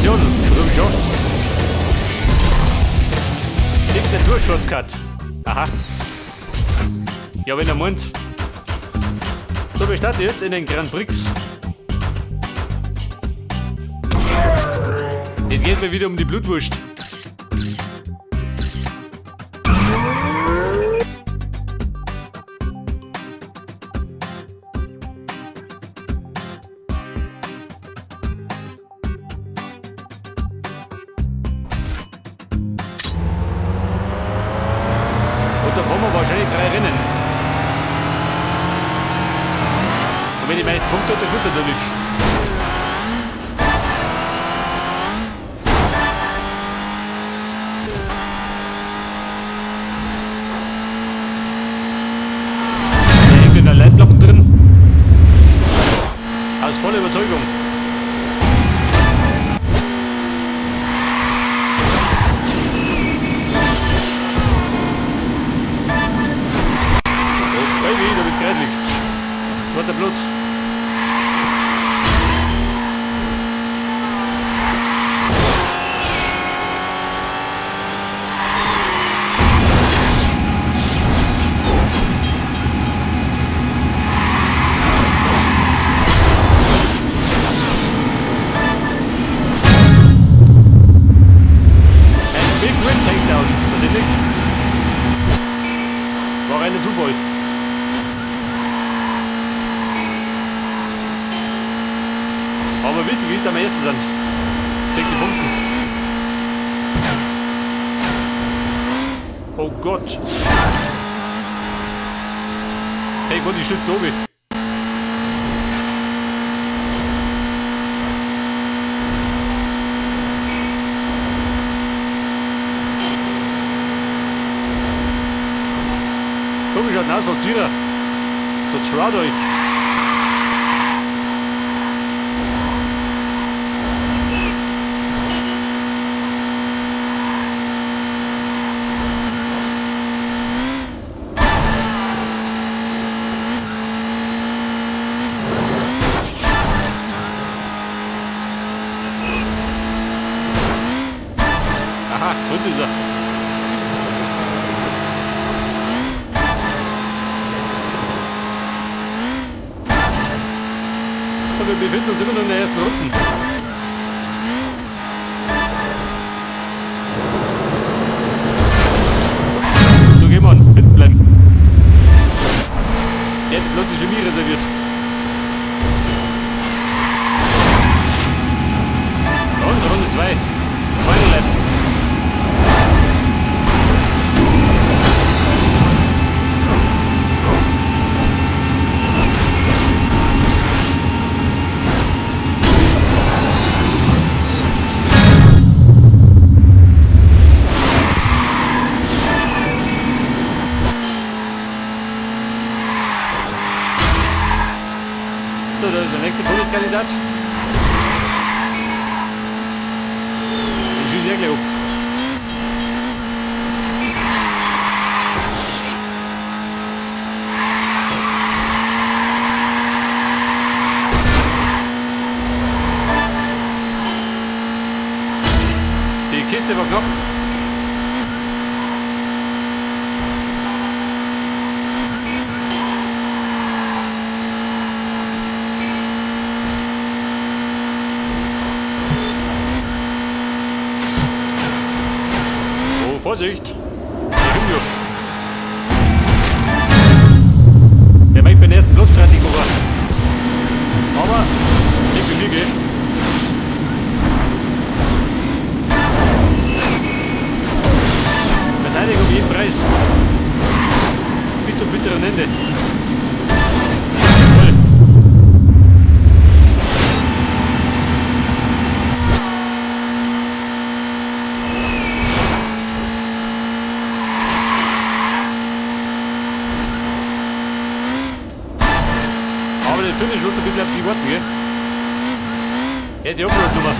Qualifikation. Was hab ich geschafft? Signatur Shortcut. Aha. Ja, wenn er meint. So, wir starten jetzt in den Grand Prix. Jetzt geht mir wieder um die Blutwurst. Und da fahren wir wahrscheinlich 3 Rennen. Und wenn ich meine Punkte habe, dann gut natürlich. Da hängt in der Leitklappe drin. Aus voller Überzeugung. Oh, Baby, da bist du kreidlich. Zweiter Platz. Ein Big Win Takedown, natürlich. War reiner Zufall. Aber wichtig ist, dass wir Erster sind. Kriegt die Punkte. Oh Gott. Hey Gott, ich schlüpfe oben. Komisch schaut aus, was Zierer. So traut euch. Aha, drunten ist er. So, wir befinden uns immer noch in der ersten Runde. So, gehen wir an. Hinten bleiben. Der Platz ist für mich reserviert. Und Runde 2. Final Lap. So, da ist der nächste Bundeskandidat. Den schieße ich gleich ab. Die Kiste war knapp. Oh, Vorsicht! Der macht beim ersten Platz streitig machen. Aber nicht für mich, gell? Verteidigung um jeden Preis. Bis zum bitteren Ende. Jawohl. Aber den Finish wird ein bisschen auf sich warten, gell? Ja, die Offroad-Nummer.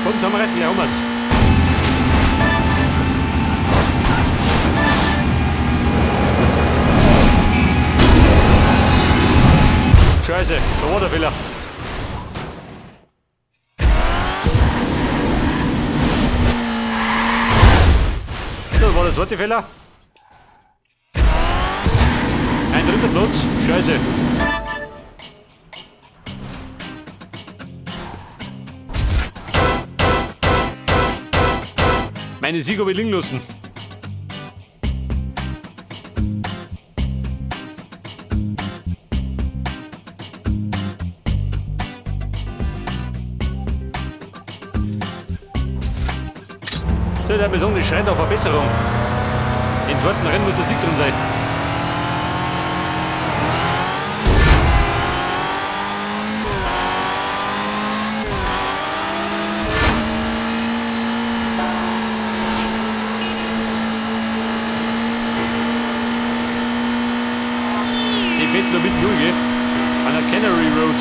Komm, zusammenreißen, gleich haben wir's. Scheiße, da war der Fehler. So, war der zweite Fehler. Ein dritter Platz. Scheiße. Meine Sieg habe ich liegen lassen. So, ich würde sagen, das schreit auf Verbesserung. Im zweiten Rennen muss der Sieg drin sein. Die fährt noch mitten durch, gell? An der Canary Road.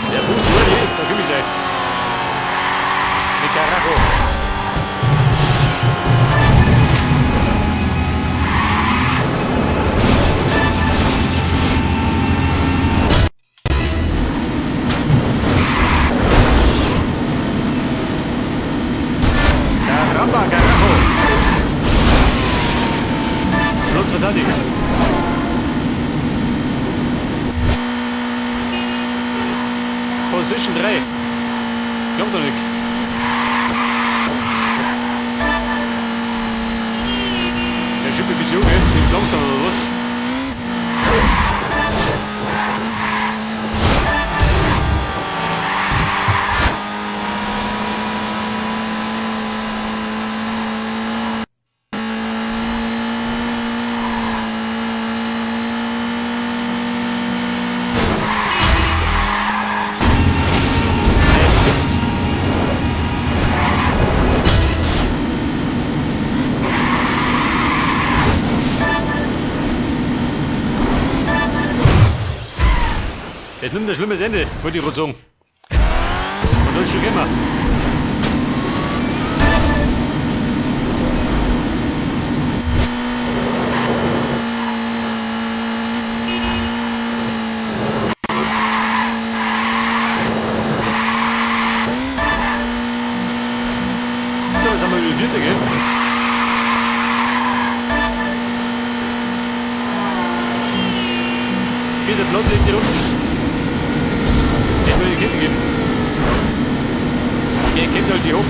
Der Bus wurde, da komm ich gleich. Mit Carajo. Caramba, carajo. Platz verteidigt. Position 3. Kommt doch nicht. Der Schippe ein bisschen, gell? Nicht langsam oder was? Jetzt nimmt ein schlimmes Ende, wollte ich gerade sagen. Und das ist schon gekommen. So, jetzt haben wir die vierte, gell? Vierter Platz in die Runden. Hätte mir die Kette geben. Der kennt halt die hoch.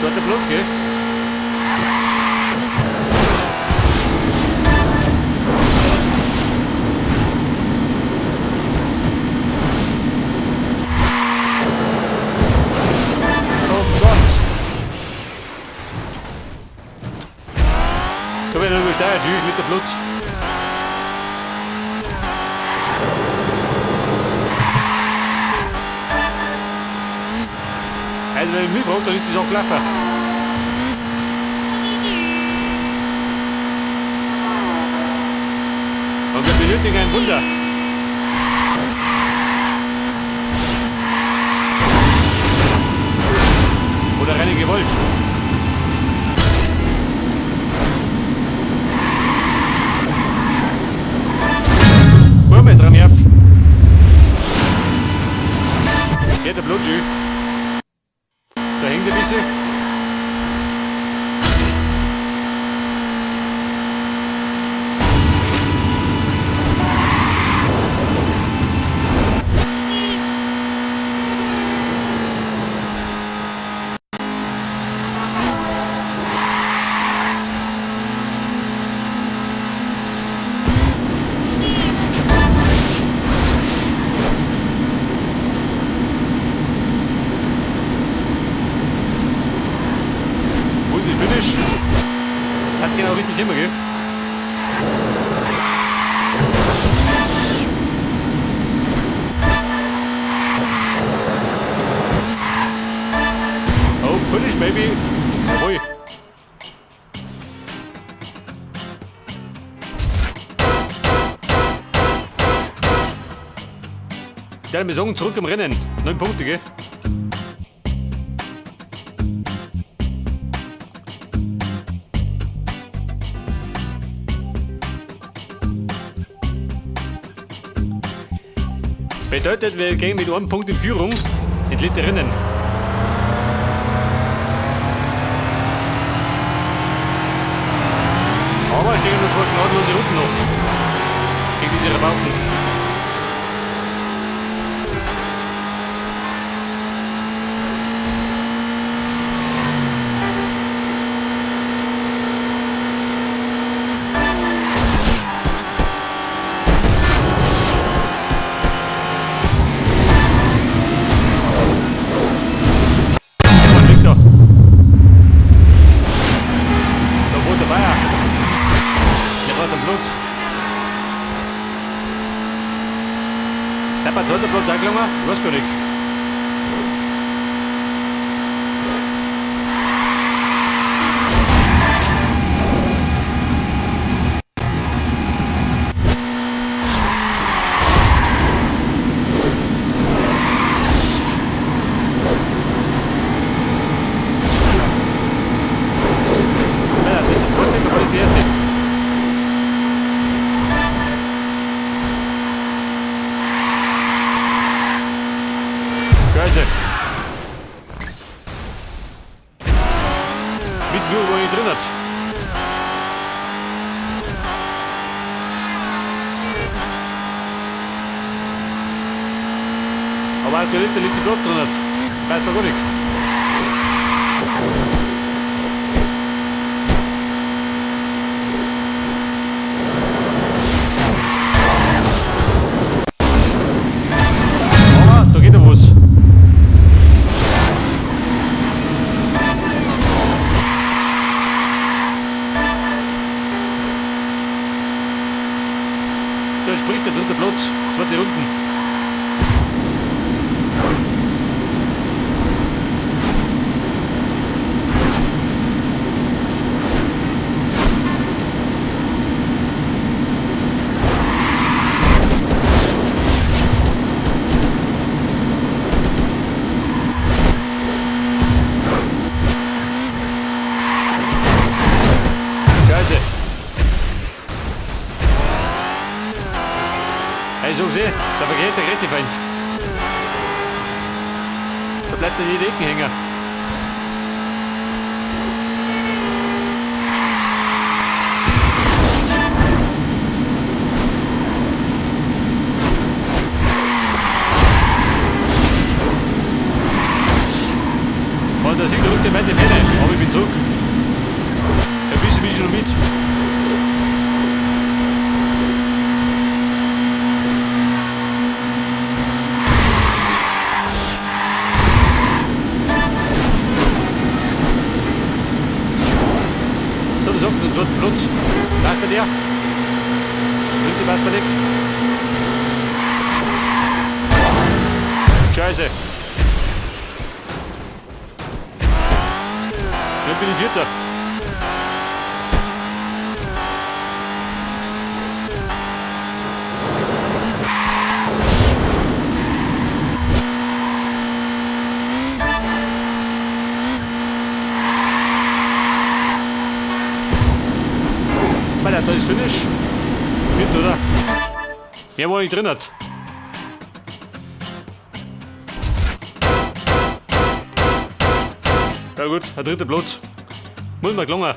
Zweiter Platz, gell? Oh Gott! So wird er übersteuert, schön mit der Platz. Also wenn ich mich fragt, dann ist das auch gelaufen. Und wir benötigen ein Wunder. Oder reine Gewalt. Hol mal dran, Herr. Geht der Blut, da hängt ein bisschen. Wo ist die Finish? Hat genau richtig immer, gell? Oh, finish, baby. Jawohl. Ja, wir sagen zurück im Rennen. 9 Punkte, gell? Bedeutet, wir gehen mit einem Punkt in Führung in die Rennen. Aber es stehen noch zwei gnadenlose Runden noch. Gegen diese Rabauken. Was liegt da? Da wohnt der Bayer. Der braucht einen Blut. Der hat zweiter Platz auch gelungen? Ich weiß gar nicht. Ja, das ist der zweite, aber das ist der erste. Scheiße. Mit nur, wo ich drin hat. Aber aktuell da liegt die Platz drin hat. Weiß man gar nicht. Aber da geht ja was. Da spricht der dritte Platz. Zweite Runden. Scheiße. Hey, so gesehen, da vergeht der Rettefeind. Da bleibt er in die Ecken hängen. Und der Sieg rückt in weite Ferne, aber ich bin zurück. Ein bisschen bin ich noch mit. So, das sagt den zweiten Platz. Passt der? Dritte passt der nicht. Scheiße. Jetzt bin ich Vierter. Alter, da ist Finish. Mit, oder? Mehr war nicht drin hat. Ja gut, ein dritter Platz. Muss man gelungen.